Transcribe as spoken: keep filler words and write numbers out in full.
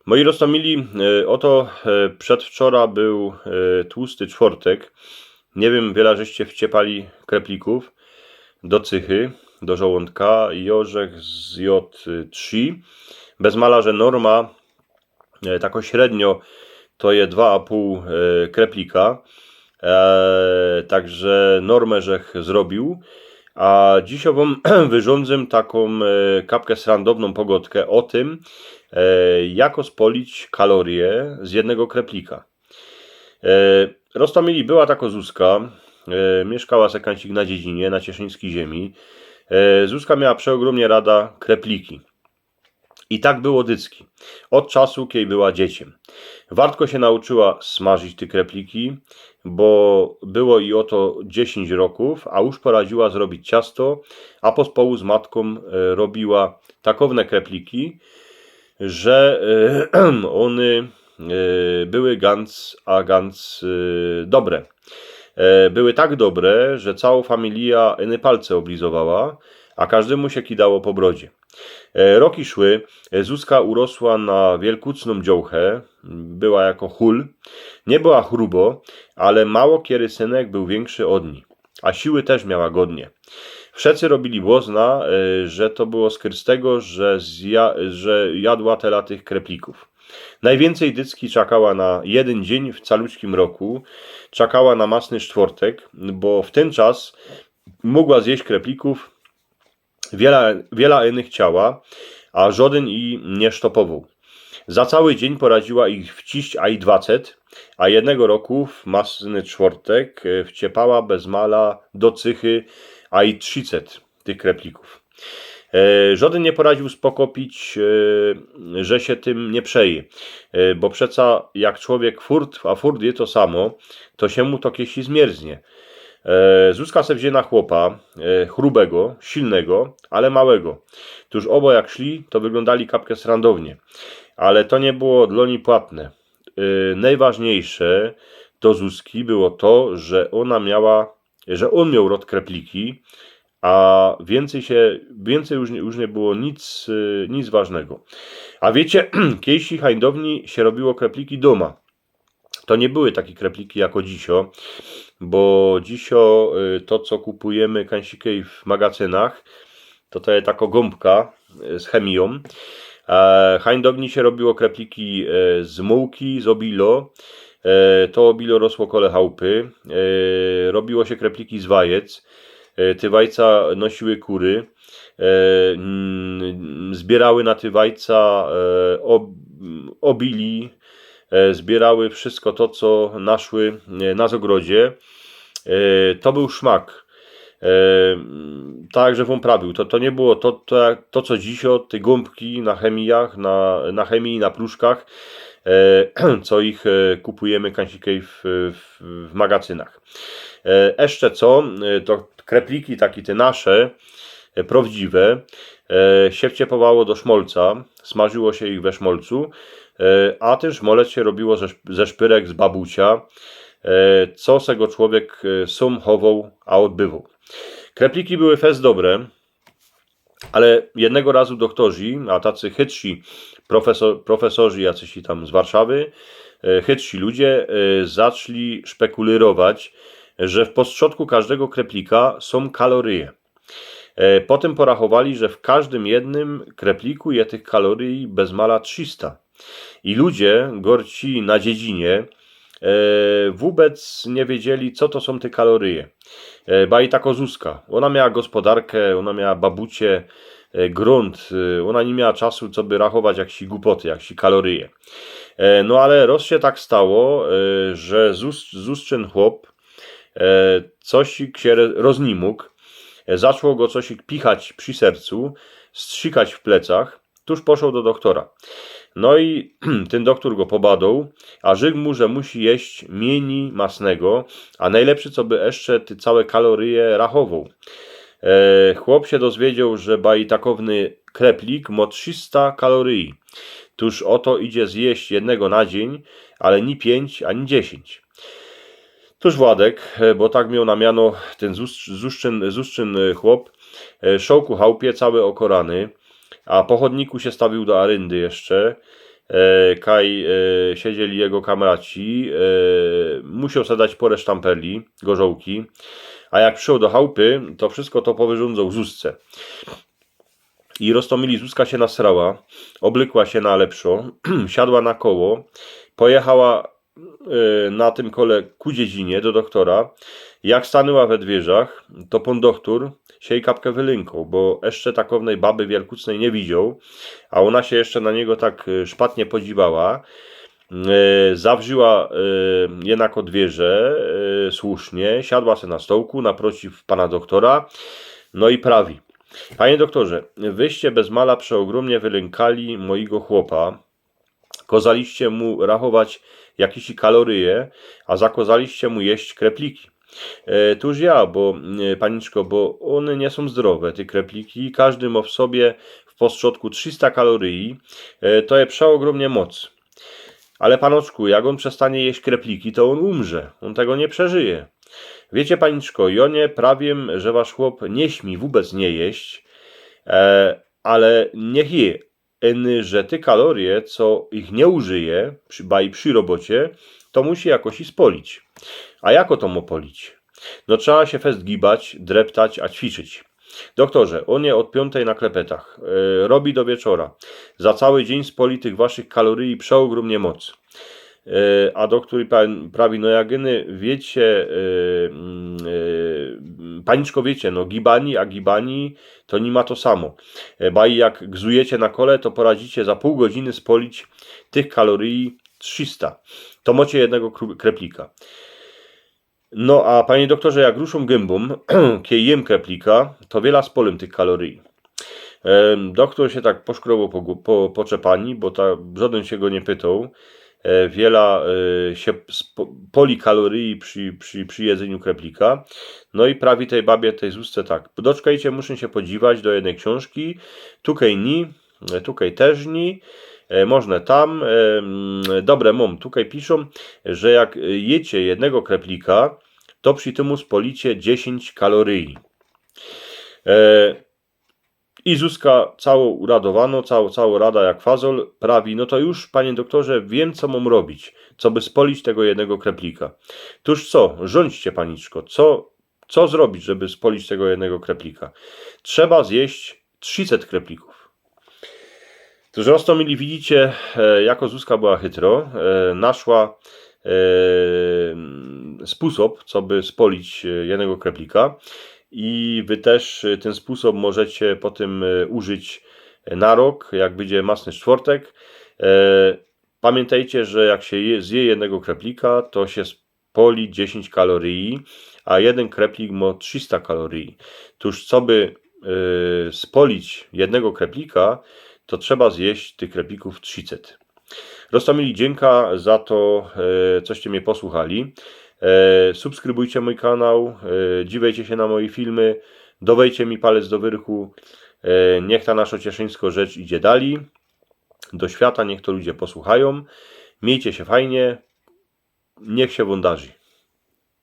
Moi roztōmili, e, ôto, e, przedwczora bōł, e, tłusti czwortek. Niy wiym, wiela żeście wciepali kreplikōw do cychy, do żołōntka. Jŏ żech zjŏd, e, trzi. Bez mala, że norma, e, tako średnio to je dwa a pōł, e, kreplika. E, tak że normã żech zrobiōł. A dzisiŏ wōm wyrządzym takõ, e, kapkã srandownõ pogŏdkã ô tym, e, jako spolić kalorie z jednego kreplika. E, roztōmili, była tako Zuska, e, miyszkała se kancik na dziedzinie, na cieszyńskij ziemi. E, Zuska miała przeôgrōmnie rada krepliki. I tak było dycki. Ôd czasu, kiej była dzieciym. Wartko sie nauczyła smażyć te krepliki, bo było ji ô to dziesiyńć rokōw, a już poradziła zrobić ciasto, a pospołu z matkōm, e, robiła takowne krepliki, że, e, ône, e, były ganc, a ganc, e, dobre. E, były tak dobre, że cołkã familijã iny palce ôblizowała, a kożdymu sie kidało po brodzie. E, roki szły, e, Zuska urosła na wielkucnōm dziołchã, była jako hul. Niy była chrubo, ale mało kery synek bōł wiynkszi ôd nij. A siły tyż miała godnie. Wszyjscy robiyli błŏzna, e, że to było skōr z tego, że zja-, że jadła tela tych kreplikōw. Nojwiyncyj dycki czekała na jedyn dziyń w caluczkiym roku. Czekała na masny sztwortek, bo w tyn czas mogła zjeść kreplikōw wiela, wiela inych ciała, a żŏdyn ji niy sztopowoł. Za cołki dziyń poradziła ich wciść aj dwaset, a jednego roku w masny sztwortek, e, wciepała bez mala do cychy aj trziset tych kreplikōw. E, żŏdyn niy poradziōł spoko pić, e, że sie tym niy przeje. E, bo przeca jak człowiek furt, a furt je to samo, to sie mu to kejś zmierznie. E, Zuska se wziyna chłopa, e, chrubego, silnego, ale małego. Tōż ôbojak szli, to wyglōndali kapkã srandownie. Ale to niy było dlŏ nij płatne. E, nojważniyjsze do Zuski było to, że ôna miała, że ôn mioł rŏd krepliki, a wiyncyj sie, wiyncyj już niy, już niy było nic, e, nic ważnego. A wiycie, kejś hańdowni sie robiło krepliki dōma. To niy były take krepliki jako dzisiŏ, bo dzisiŏ, e, to, co kupujymy kańsikej w magacynach, to to je tako gōmbka, e, z chemijōm. E, hańdowni sie robiło krepliki, e, z mułki, z ôbilo. E, to ôbilo rosło kole chałpy. E, robiło sie krepliki z wajec. E, te wajca nosiły kury. E, mm, zbierały na te wajca, e, ôb-, ôbili, e, zbierały wszysko to, co naszły, e, na zogrodzie. E, to bōł szmak. E, mm, tak że wōm prawiōł, to, to niy było to, to, to, co dzisiŏ, te gōmbki na chemijach, na, na chemii, na pruszkach, e, co ich, e, kupujymy kańsikej w, w, w magacynach. E, jeszcze co, e, to krepliki take te nasze, e, prŏwdziwe, e, sie wciepowało do szmolca, smażyło sie ich we szmolcu, e, a tyn szmolec sie robiło ze, ze szpyrek, z babucia, e, co se go człowiek, e, sōm chowoł, a ôdbywoł. Krepliki były fest dobre, ale jednego razu dochtorzi, a tacy chytrzi profesor-, profesorzi, jacyś tam z Warszawy, e, chytrzi ludzie, e, zaczli szpekulyrować, że w postrzodku kożdego kreplika sōm kaloryje. E, potym porachowali, że w kożdym jednym krepliku je tych kaloryji bez mala trzista. I ludzie, gorci na dziedzinie, e, wōbec niy wiedzieli, co to sōm te kaloryje. E, baj tako Zuska. Ôna miała gospodarkã, ôna miała babucie, e, grunt, e, ôna niy miała czasu, coby rachować jaksy gupoty, jaksy kaloryje. E, no ale roz sie tak stało, e, że Zus-, Zusczyn chłop, e, cosik sie re-, roznimōg, e, zaczło go cosik pichać przi sercu, strzikać w plecach, tōż poszoł do dochtora. No i tyn dochtor go pobadōł, a rzyk mu, że musi jeść miyni masnego, a nojlepszy, coby jeszcze te cołke kaloryje rachowoł. E, chłop sie dozwiedzioł, że baj takowny kreplik mo trzista kaloryji. Tōż ôto idzie zjeść jednego na dziyń, ale ni piyńć, ani dziesiyńć. Tōż Władek, e, bo tak mioł na miano tyn Zus-, Zusczyn, Zusczyn, e, chłop, e, szoł ku chałpie, cołki ôkorany, a po chodniku sie stawiōł do aryndy jeszcze, kaj siedzieli jego kamraci, musioł se dać pŏrã sztamperli, gorzołki, a jak prziszoł do chałpy, to wszysko to powyrządzał Zuzce. I roztōmili Zuzka sie nasrała, ôblykła sie na lepszo, siadła na koło, pojechała na tym kole ku dziedzinie do doktōra. Jak stanōła we dwiyrzach, to pōn doktōr sie kapkã wylynkoł, bo jeszcze takownej baby wielkucnej niy widzioł, a ôna sie jeszcze na niego tak szpatnie podziwała. Zawrzła jednako dwiyrze słusznie, siadła se na stołku naprociw pana doktōra, no i prawi: „Panie doktorze, wyście bez mala przeogrōmnie wylynkali mojigo chłopa. Kozaliście mu rachować jakiś kaloryje, a zakozaliście mu jeść krepliki”. „Tōż ja, bo, paniczko, bo ône niy sōm zdrowe, te krepliki. Kożdy mo w sobie w postrzodku trzysta kaloryji. To je przeogrōmnie moc”. „Ale panoczku, jak ôn przestanie jeść krepliki, to ôn umrze. Ôn tego niy przeżyje”. „Wiycie, paniczko, jo niy prawiym, że wasz chłop niy śmi wōbec niy jeść, ale niych je, iny, że te kaloryje, co ich niy użyje, baj przi robocie, to musi jakoś i spolić”. „A jako to mo polić?” „No trzeba sie fest gibać, dreptać, a ćwiczyć”. „Doktorze, ôn je ôd piōntej na klepetach, robi do wieczora. Za cały dziyń spoli tych waszych kaloryji przeogrōmnie moc”. A doktōr prawi: „No jak iny, wiycie, paniczko, wiycie, no gibani a gibani to niy ma to samo. Baj jak gzujecie na kole, to poradzicie za pōł godziny spolić tych kaloryji trzysta. To mocie jednego kreplika”. „No a, panie doktorze, jak ruszōm gynbōm, kej jym kreplika, to wiela spolim tych kaloryji?” Doktōr sie tak poszkrobał po, po, po czepani, bo ta, żodyn sie go niy pytoł, wiela sie spo, poli kaloryji przi, przi, przi jedzyniu kreplika. No i prawi tej babie, tej Zuzce tak: „Doczkejcie, muszã sie podziwać do jednej ksiōnżki, tukej ni, tukej tyż ni, możne tam, dobre mōm, tukej piszōm, że jak jycie jednego kreplika, to przi tymu spolicie dziesiyńć kaloryji”. I Zuzka cało uradowanŏ, cało, cało rada jak fazol, prawi: „No to już, panie doktorze, wiym, co mōm robić, coby spolić tego jednego kreplika”. „Tōż co, rzōndźcie, paniczko, co, co zrobić, żeby spolić tego jednego kreplika?” „Trzeba zjeść trzyset kreplikōw”. Tōż roztōmili, widzicie, jako Zuzka była chytro, naszła spōsob, coby spolić jednego kreplika. I wy tyż tyn spōsob możecie potym użyć na rok, jak bydzie Masny Sztwortek. Pamiyntejcie, że jak sie je, zje jednego kreplika, to sie poli dziesiyńć kaloryji, a jedyn kreplik mo trzysta kaloryji. Tōż coby spolić jednego kreplika, to trzeba zjeść tych kreplikōw trzyset. Roztōmili, dziynka za to, coście mie posłuchali. Subskrybujcie mōj kanał, dziwejcie sie na moje filmy, dŏwejcie mi palec do wyrchu. Niych ta naszŏ cieszyńskŏ rzecz idzie dalij do świata, niych to ludzie posłuchajōm. Miejcie sie fajnie, niych sie wōm darzi.